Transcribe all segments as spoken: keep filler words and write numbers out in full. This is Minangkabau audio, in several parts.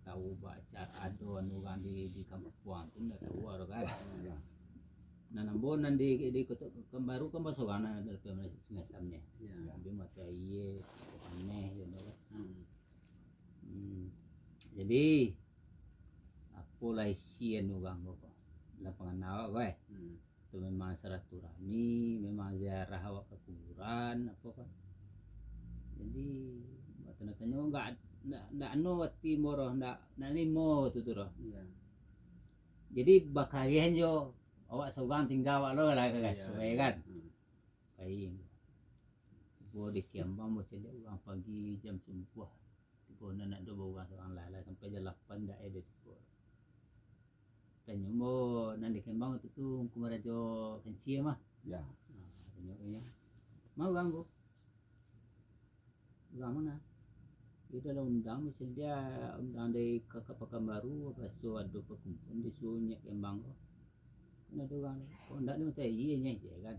Tahu baca ado anu urang di, di kampuang tu, ndak tahu ado kan. Nah, ambo nan di, di Kota Pekanbaru kan basorang nan dari Sungai Asam ni. Tapi mati aie, aneh je tu kan. Hmm. Jadi, apolah isi anu urang ko, ko. Lah panganal ko, eh. Tu memang silaturahmi, memang ziarah awak ka kuburan, apo kan. Jadi, batanyo-tanyo, ndak, ndak, ndak anu ati moroh, ndak, ndak nimo tu, tu doh. Jadi, bakalian jo, awak sorang tingga awak lo lah ka sungai kan. Pai. Tibo di Kembang, baso dek urang pagi jam sumbuah. Tibo nan ado baurang sorang lah, lah sampai jam lapan ndak ado tibo. Tanyo ambo nan di Kembang tu, tu Ungku Marajo Kancia mah. Tanyo inyo, "Ma urang ko?" "Urang ma?" "Iyo, dalam undang, misalnyo undang dari Kota Pekanbaru, baso ado pakumpulan di Sungai Kembang ko. Kan ado urang, kok ndak ado mati aie nyo," kan.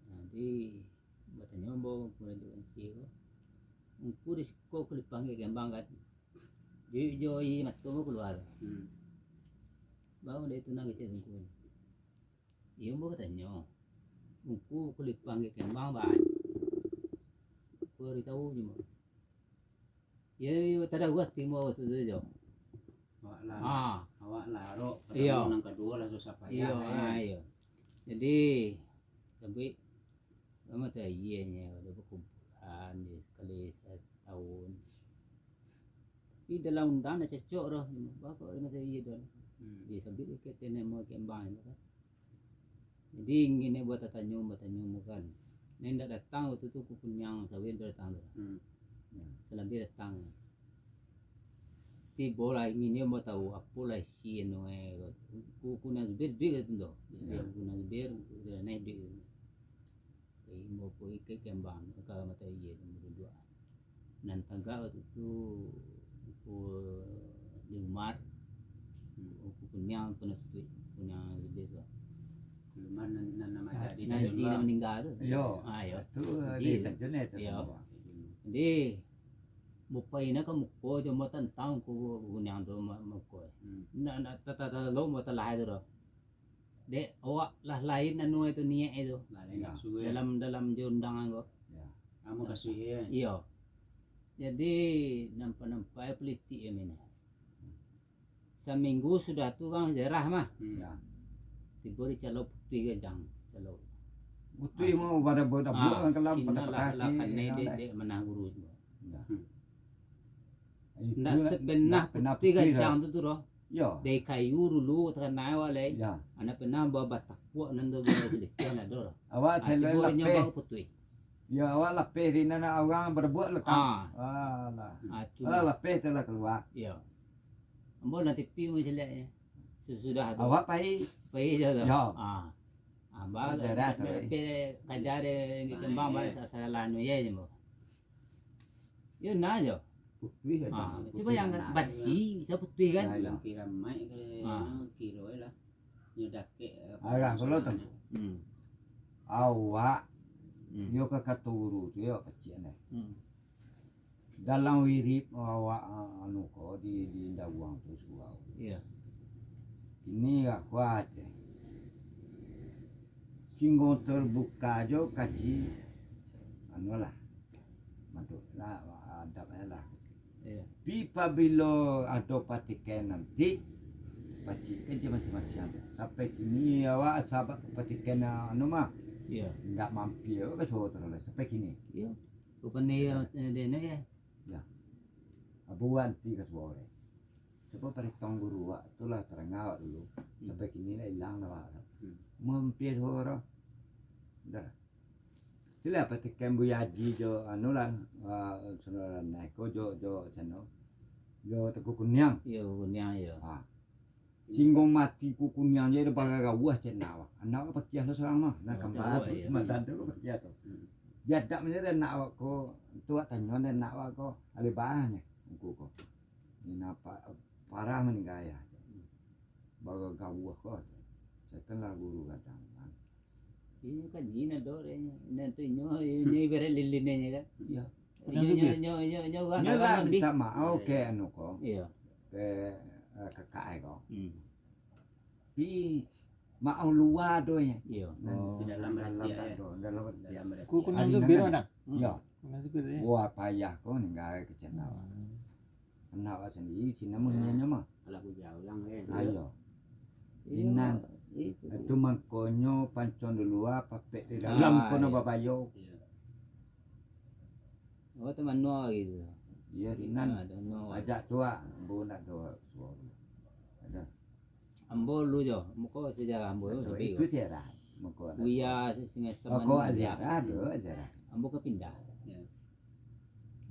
Jadi, batanyo ambo Ungku Marajo Kancia ko, "Ungku di siko kulipang ka Kembang kan?" Juik jo aie mato ambo kalua. Baru dari tu nangih si Ungku. Iyo, ambo batanyo, "Ungku kulipang ka Kembang, Bang?" Ungku ari tahu je, Bang. Iyo, iyo, tadau ati ambo tu, tu jo. Awak lah, ah, awak lah, rok, iyo, nan kaduo lah susah payah, iyo, kan? Ah, iyo. Jadi, sampai lamo tu aie nyo, ado pakumpulan je sakali satahun. Tapi dalam undang ndak cocok doh, baa kok lamo tu aie doh. Hmm. Jadi, sabik ke tene mau Kembang tu kan. Jadi, ingin ni buat tatanyo, batanyo kan. Ni ndak datang waktu tu, Ungku Kuniang Sawin tu datang tu. Hmm. Salambia datang. Tibo lah, ingin ni mau tahu, apolah isi anu, eh, Ungku Kuniang Zubir duit ka tu. Iyo. Ungku Kuniang Zubir, Ungku Kuniang duit. Eh, ambo pai ka Kembang, ka mati aie tu, duduak. Nan tagak waktu tu, Ungku Umar, Ungku Kuniang panatuik, Kuniang Zubir tu. Ungku Umar nan, nan, nan, ah, jadi nan Tanjung Haji nan maningga tu. Iyo. Ah, iyo. Tu Haji di Tanjung tu. Iyo. Jadi, ambo pai nak ka muko, cuma tantang Ungku Kuniang tu ma-, muko. Hmm. Ndak, ndak, ta-, ta-, ta-, lo, ambo talah tu doh. Dek, awak lah lain anu itu, niaik itu. Lain nafsu, eh. Dalam, dalam jo undangan ko. Iyo. Iyo. Jadi, nampak-nampak politik yo, Min. Saminggu sudah tu urang ziarah mah. Hmm. Iyo. Tibo di Calo Putuih Gajang, Calo. Putuih mau pada buat, ah, buat kan, kalau sinan pada lah, lah kanai dek, dek manah guru tu. Iyo. Hmm. Ndak sapanah Putuih Gajang tu, tu doh. Iyo. Dari kayu dulu takana awak lai. Iyo. Ndak panah ba-, batapuak nan tu, ba-, silisiah ndak ado doh. Awak, ah, tibo lapeh. Nyo baru putuih. Iyo, awak lapeh di nan urang barebuak lah kan. Ah. Alah. Ah, tu lah. Alah, lapeh tu lah kalua. Iyo. Ambo lah tipi mun caliaknyo. Sasudah tu. Awak pai. Pai je tu. Iyo. Ah. Ah, ba-, lapeh kaja dek Kembang, ba-, sa-, salah anu ye je, ambo. Yo, nah jo. Putuih kan? Ah, cubo yang basi, bisa putuih kan? Yo, yo. Kiro maik ke, ah, anu, kiro lah. Nyo dakek, eh, arah pulo tu. Hmm. Awak, hmm, yo ka katuru tu, yo kecil deh. Hmm. Dalam wirid awak, ah, anu ko, di, di Indawang tu surau. Iyo. Kini lah kuat je. Singgo terbuka jo kaji, anu lah, madok lah, adab lah. Iyo. Tapi pabilo ado patiken nanti, pacik kan je macam-macam tu. Sampai kini awak sahabat patiken anu mah, iyo, ndak mampir ka suo tu lah sampai kini. Iyo. Bukan iyo, iyo, iyo, iyo. Yo. Abuan ti ka suo deh. Sabab paritong guru awak tu lah tarangah awak dulu. Hmm. Sampai kini lah ilang lah awak. Hmm. Mampir suo. Dah. Sila patiken Buya Haji jo, anu lah, ah, saudara Nai ko jo, jo, sano. Jo Teuku Kuniang. Iyo, Kuniang, iyo. Ah. Singgo mati Teuku Kuniang je, dah bagagawah cek nak awak. Anak awak pakiah lo surang mah. Nah, kambal tu, iyo. Sumandang tu pakiah tu. Hmm. Jadi anak awak ko, tu awak tanyo anak awak ko, alebah nyo, Ungku ko. Ni napa, parah maningga ayah. Bagagawah ko. Setan lah guru gadang kan. Inyo kaji nado dek inyo. Nan tu inyo, inyo ibarat lilin inyo kan. Iyo. Nyo, nyo, nyo, nyo, nyo, urang, nyo urang lah minta maaf ka anu ko. Iyo. Ka, eh, kakak ai ko. Hmm. Pi maaf lua do nyo. Iyo. Nan dalam, dalam ati, dalam ati. Ku, ku nan supir, Wan? Iyo. Ku nan supir, yo? Wah, payah ko ningga kecek awak. Hmm. Anak awak sandiri, sinan munyianyo mah. Alah, ku jauah lah, kan? Ayo. Iyo. Inan. Itu mangkonyo pancong di lua, papek di dalam, kono babayo. Iyo. Oh, teman Noah gitu. Iyo, inan. Ajak tu, ah, ambo nak do suaro. Ada. Ambo lu jo, muko sejarah ambo tu. Itu sejarah. Muko. Buya Singasam. Muko sejarah, do sejarah. Ambo ka pindah. Yo.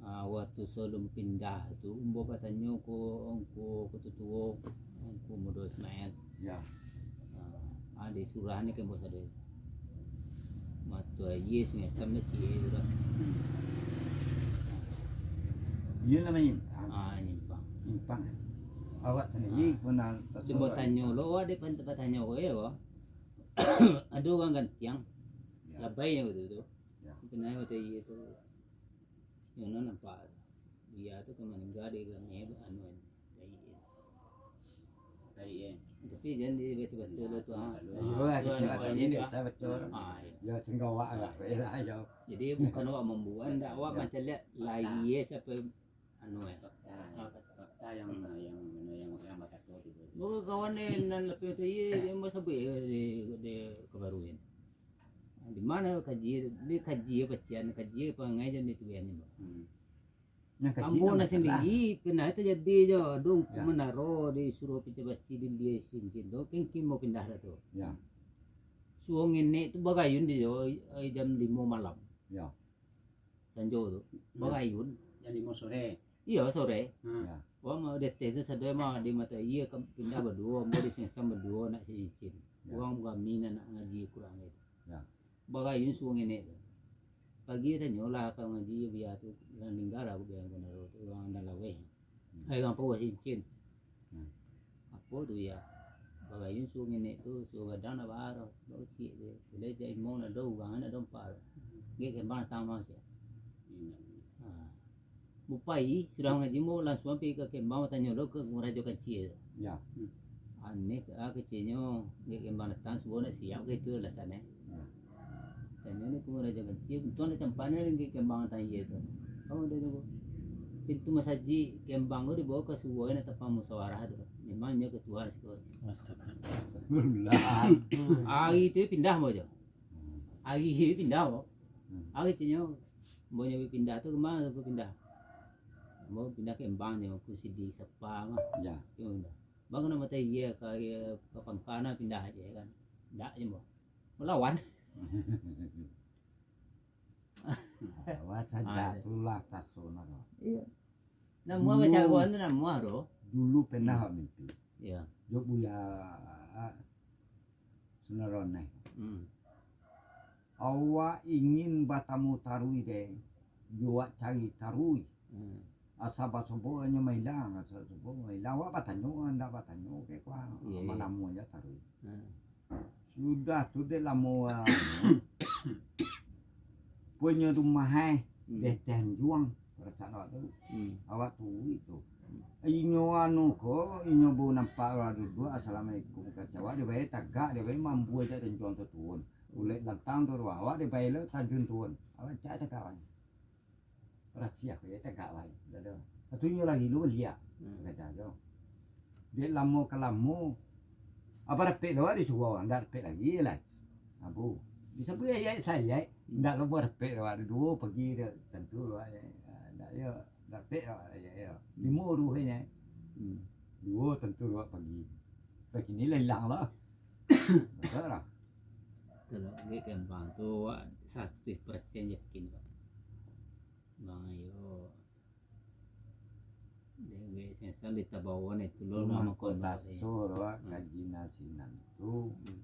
Ah, waktu sabalum pindah tu, ambo batanyo ko, ko, ko tutuo, ko mudo Ismail. Yo. Ah, ah, di surah ni kan bos ado. Mato aia Sungai Asam ni ciek tu dah. Hmm. Iyo lah manyimpang. Ah, nyimpang. Nyimpang. Awak sandiri pernah. Di batanyo lo, awak dek pan-, batanyo ko, yo, ko. Ado urang gantiang. Yo. Labai yang tu tu. Yo. Kenal mato aia tu. Yang nan nampak. Dia tu ka maningga di kami, anu, tai. Tai, eh. Tapi jan dibaco-baco lo tu, ha. Iyo lah, tu kecil anu, anu, ini, Pak. Saya baco. Ah, iyo. Yo, cenggawa lah, yo lah, yo. Jadi, bukan awak mambuek, ndak awak mancaliak lai, eh, siapa, anu, eh. Fakta, fakta yang, yang, yang, yang bakato tu. Bukan kawan ni, nan lapeh tu, iyo, dia mau sebut, eh, di, di kabaruan. Di mano kaji, di kaji pacian, kaji pangai jan di tuan ni, Bang. Hmm. Ambo nan sandiri pernah tajadi jo, dong, manaro disuruah picah basi di dia cincin tu, kengkin mau pindah dah tu. Ya. Suruah ngenek tu bagayun di jo, eh, jam limo malam. Ya. Sanjo tu. Ya. Bagayun. Jam limo sore. Iyo, sore. Hmm. Ya. Wah, mau deteh tu sadai mah di mato aia ka pindah baduo, mau di Singasam baduo nak cincin. Ya. Urang kami nak ngaji Quran gitu. Ya. Bagayun suruah ngenek tu. Pagi tanyolah ka ngaji, bia tu, urang ningga lah, bia ko naro tu, urang nan laweh. Hmm. Ai, urang paruah cincin. Hmm. Apo tu, ya? Bagayun suruah ngenek tu, suruah gadang nak baa, baru ciek tu. Sudah jak imong nak ado urang, nak ado ampek. Gek kembang datang mah, ciek. Ha. Bupai, sudah mangaji, mo langsuang pai ka kembang, batanyo lo ka Ngurajo Kancia tu. Ya. Hmm. Aneh, ah, kacianyo, gek kembang datang, suo nak siap ka itu alasan, eh. Ya. Tanyo ni ka Ngurajo Kancia, untuang nak campak ni gek kembang datang aia tu. Oh, udah tunggu. Pintu masajik kembang tu dibawa ka suo nak tampang musyawarah tu. Memang inyo ketua siko. Astagfirullah. Hari tu pindah mo jo. Hmm. Hari tu pindah mo. Hmm. Hari tu nyo, mo nyo pindah tu, kama tu pindah? Mo pindah ka Embang nyo, ku sidi Sapa mah. Ya. Yo, pindah. Bang, kena matai ye ka, ka Pangka nah pindah aja kan. Ndak je mo. Melawan. Wah, sajak tu lah kaso nah. Iyo. Namuah bacaruan tu namuah tu. Dulu pernah awak mimpi. Iyo. Jo Buya Sunaroneh. Hmm. Awak ingin batamu taruih deh. Jo awak cari taruih. Hmm. Asa basobok nyo mailang, asa basobok mailang. Awak batanyo, ndak batanyo, ke kuah. Iyo, iyo. Manamu aja taruih. Hmm. Sudah tu dek lamo, ah, punyo rumah, eh, hmm, deh Tanjuang, perasaan awak tu. Hmm. Awak tu itu. Inyo anu ko, inyo baru nampak awak duduak, "Assalamualaikum," kecek awak, dibayar tagak, dibayar mambu aja Tanjuang tu turun. Ulek lantang tu awak, dibayar lo Tanjuang turun. Awak cak tagak awak. Rasiah ko, iyo tagak lai. Dah tu. Satu inyo lagi lu liak. Hmm. Kata jo. Dek lamo kalamo, apa rapek lo di suruah, ndak rapek lagi lai. Abu. Bisa bu ayat saya, hmm, ndak lo rapek lo, ado duo pagi dah tantu lo, eh, ndak yo, ndak rapek lo, ya, ya. Limo ruhnya. Hmm. Duo tantu lo pagi. Pagi ni lah ilang lah. Ndak lah. Kalau duit Kembang tu, awak saratus persen yakin, Pak. Bang, iyo. Dek Sensang di Tabawan itu lo. Cuma nama kota kotaso lo, hmm, kaji nan sinan tu. Hmm.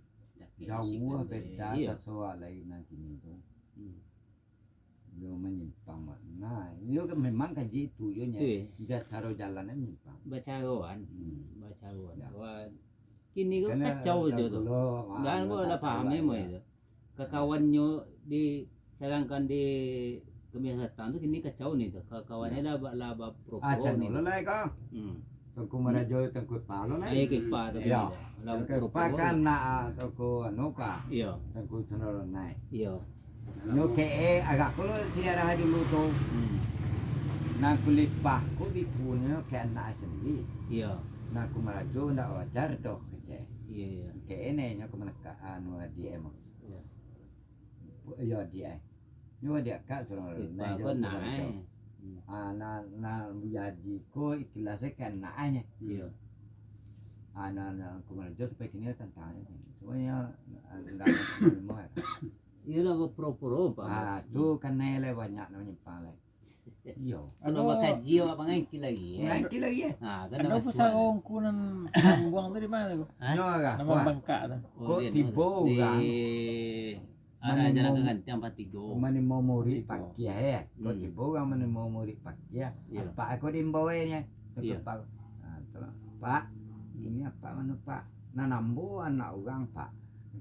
Jauah beda, iyo, taso lain nan kini tu. Hmm. Yo manyimpang, Mak. Nah, iyo kan memang kaji itu yo nya. Itu, eh. Ja-, caro jalan nyo nyimpang. Bacaro kan. Hmm. Bacaro kan. Ya. Wah, kini ko kacau jo tu. Jan lah paham memang itu. Kakawannyo di, sadangkan di Kami datang tu kini kacau ni tu. Ka-, kawan ni lah ba-, lah ba-, ah, propose ni tu. Lah, kau. Hmm. Tengku Marajo, Tengku Ipa lo lah. Ayo, Tengku Ipa tu. Iyo. Kini tu. Lah Tengku Ipa propose kan tu. Nak, ah, Tengku anu ka. Iyo. Tengku Cendol Naik. Iyo. Nyo ke, eh, agak ko lo sejarah dulu tu. Hmm. Nan kulipah ko dikunyo ke anak sendiri. Iyo. Nan ku Marajo ndak wajar doh kecek. Iyo, iyo. Ke ini nyo ku melekat anu D M. Iyo. Iyo, D M. Nyo dia kak surang. Ipa ko nak, eh. Ah, na, na jadi ko ikhlas kan nak, eh. Iyo. Ah, na, na, kumarajo sampai kini tantang, eh. Sebenarnya, ah, ndak ada semua, eh. Iyolah, bapuro-puro, Pak. Ah, tu kanai lah banyak nyo nyimpang lah. Iyo. Kalau bakaji awak panganti lagi, eh. Panganti lagi, eh. Ah, kan. Ado pusako ungku nan buang tu di mana tu? Hah? Nyo lah. Nama bangkak tu? Oh, ko tibo urang. Arah Jalan Kagantiang Patigo. Manimo murik pakiah, eh. Ko tibo urang manimo murik pakiah. Iyo. Apak ko diimbau, eh, nyo. Iyo. Pak. Ah, tolong. Pak, ini apak mano, Pak? Nan ambo anak urang, Pak.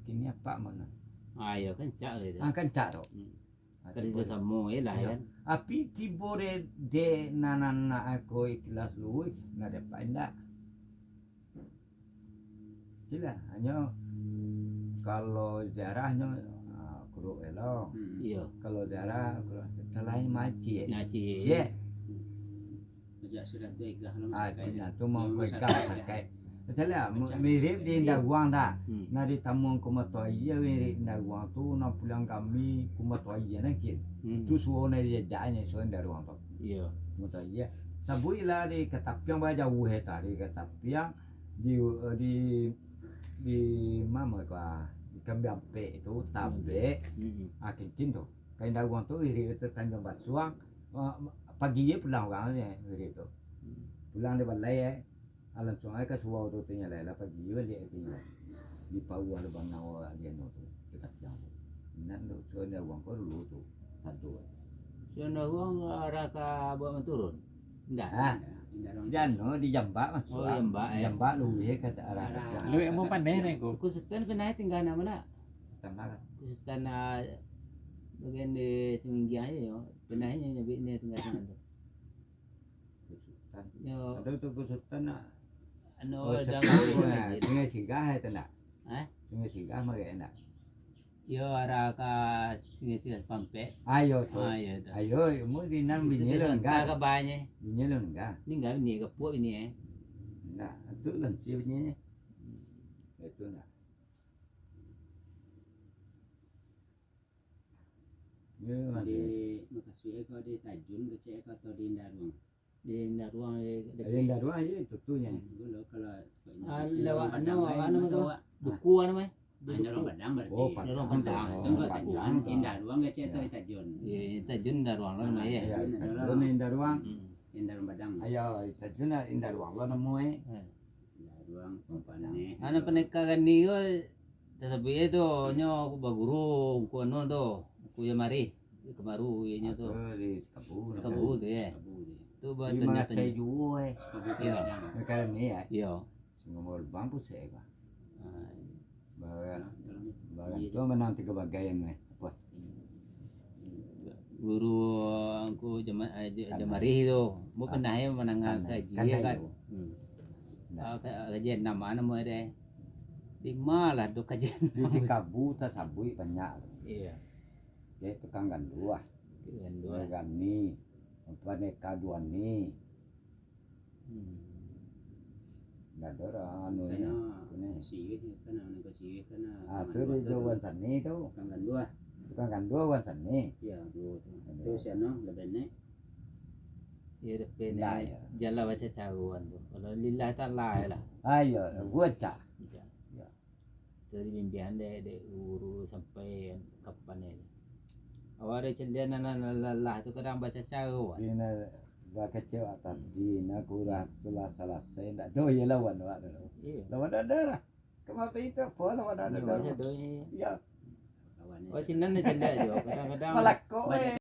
Kini apak mano? Ah, iyo, kan cak lah itu. Ah, kan cak tu. Hmm. Ah, karajo samo, eh, lah, kan. Tapi tibo de, de nan anak ko ikhlas luruih, ndak dapek indak. Itulah, hanyo kalau ziarahnyo, ah, kuruk elok. Hmm. Iyo. Kalau ziarah, kuruk, selain macik. Macik. Cik. Sejak sudah tu egah lo. Ah, masakai. Sinan tu mau egah masakai. Betul lah, mirip di Indaruang dah. Hmm. Nah, di tamuang Kumato Aia, mirip Indaruang tu, nah pulang kami Kumato Aia nah, kin. Hmm. Tu suo nah diajaknyo, suo Indaruang tu. Iyo. Kumato Aia. Sabuiklah di Katapiang, bah jauah, eh, tadi Katapiang. Di, di, di mano ko, ah, di Kambiang Ampek tu, Tabek, hmm, ah, Kinkin tu. Ka Indaruang tu, irik tu Tanjuang Basuang, ah, pagi je pulang urang je, irik tu. Hmm. Pulang di balai, eh. Ah, langsuang ai ka surau tu, tingga lai lah, pagi je baliak tingga. Di pauah lubang nawa di anu tu, Katapiang tu. Nan tu, so Indaruang ko dulu tu, sado. So Indaruang arah ka Bukak Manturun? Indak. Ha? Jan, no, di Jambak masuak. Oh, Jambak, eh. Jambak luruih ka arah Jambak. Luruih amuah paneh ni ko. Kusutan pernah tingga nama nak? Tanah. Kusutan, ah, bagian di Seminggiang aja yo. Pernah nyo nyabik ni tingga sinan tu. Kusutan. Yo. Ado tu Kusutan nak. Anu, oh, Dang Sekabuah, Sungai Sirah itu nak? Hah? Sungai Sirah mah enak. Yo, arah ka Sungai Sirah Pampek. Ayo tu. Ah, iyo tu. Ayo, umur di nan bini lo enggak? Ka banyo. Bini lo enggak? Ni enggak bini, gapuak bini, eh. Enggak, tu lansia bini. Itu enggak. Yo, di Makasui ko di Tajun kecek ko atau di Indaruang? Di Indaruang, di, di Indaruang aja itu tu nya. Dulu kalau, ah, lewat anu, anu tu. Duku anu mah. Indaruang Padang berarti. Oh, Padang. Indaruang Padang. Itu enggak Tajun. Indaruang kecek atau Tajun? Iya, Tajun Indaruang lah namanya. Iya, Tajun Indaruang. Hmm. Indaruang Padang. Ayo, Tajun Indaruang lah namo, eh. Hmm. Indaruang, Papaneh. Anak pendekar gani ko, tasabuik tu, nyo baguru, ku anu tu, ku Jamari, kamaru, inyo tu. Atau di Sekabu, Sekabu tu, ya. Sekabu tu. Tu ba-, di tanyo-tanyo. Mangasai juo, eh. Sekabu tu. Iya. Kadang ni, ya. Iya. Singombo Lubang pusek, Pak. Ah, iya. Barang, barang tu menang tiga bagian, eh. Apa? Guru angku Jama-, eh, Ja-, Jamari tu. Mu pernah ya manangah kaji kan? Hmm. Ah, ka-, kajian nama nama deh. Di ma lah tu kajian. Di Sikabu tasabuik banyak. Iya. Dek tukang ganduah. Tukang ganduah. Gani. Apa ni, Kaduani. Hmm. Ndak ado urang anu nyo. Sirih kan, anu ka sirih kan, ah, tu di Jawan Sani tu. Tukang ganduah. Tukang ganduah Wan Sani. Iya, duo tu. Iya. Tu si anu, Lebenek. Iya, Lebenek. Ndak, iya. Jalan bacacaruan tu. Kalau lillahi ta'ala lah. Ah, iya, hmm, gua cak. Cak. Iya. Tadi mimpian dek, dek guru sampai kapan ni. Awak ada calian nan, nan, nan lalah tu kadang bacacaruan. Dina bakecek awak tadi, nak kurang sulah salasai, ndak do ye lawan awak tu. Iya. Lawan ada lah. Kama itu apa lawan ada dah. Iya. Oh, sinan ni calian juga kadang-kadang. Malakok, eh.